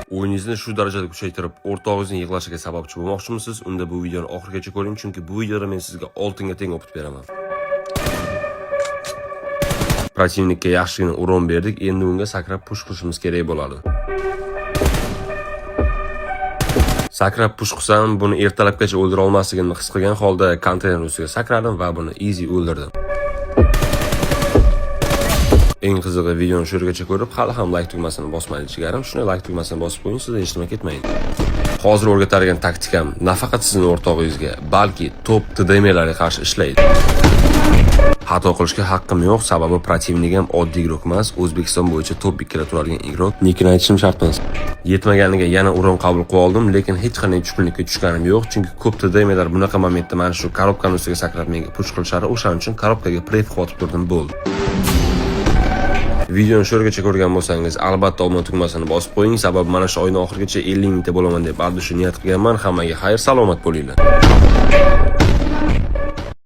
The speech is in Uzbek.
O'yiningizni shu darajada kuchaytirib, o'rtog'ingizni yig'lashiga sababchi bo'lmoqchimisiz? Unda bu videoni oxirigacha ko'ring, chunki bu videoda men sizga oltinga teng опыт beraman. Противник ka yaxshigina урон berdik, endi unga sakrab push qilishimiz kerak bo'ladi. Sakrab push qilsam, buni ertalabgacha o'ldira olmasligimni his qilgan holda konteyner ustiga sakradim va buni easy o'ldirdim. Eng qizig'i, videoni shu yergacha ko'rib, hali ham like tugmasini bosmaydi, jigarim. Shuni like tugmasini bosib qo'ying, sizdan hech nima ketmaydi. Hozir o'rgatadigan taktikam nafaqat sizni o'rtog'ingizga, balki top TDMlarga qarshi ishlaydi. Xato qilishga haqqim yo'q, sababi противник ham oddiy игрок emas, O'zbekiston bo'yicha top 2 da turadigan игрок. Nikini aytishim shart emas. Yetmaganiga yana урон qabul qilib oldim, lekin hech qanday tushkunlikka tushganim yo'q, chunki ko'p TDMlar bunaqa momentda mana shu коробка ni ustiga sakrab menga push qilishadi, o'shaning uchun коробка ga pref qilib turdim, bo'ldi. Videoni shu yergacha ko'rgan bo'lsangiz, albatta obuna tugmasini bosib qo'ying, sababi mana shu oyning oxirigacha 50 mingta bo'laman deb shu niyat qilganman. Hammaga xayr, salomat bo'linglar.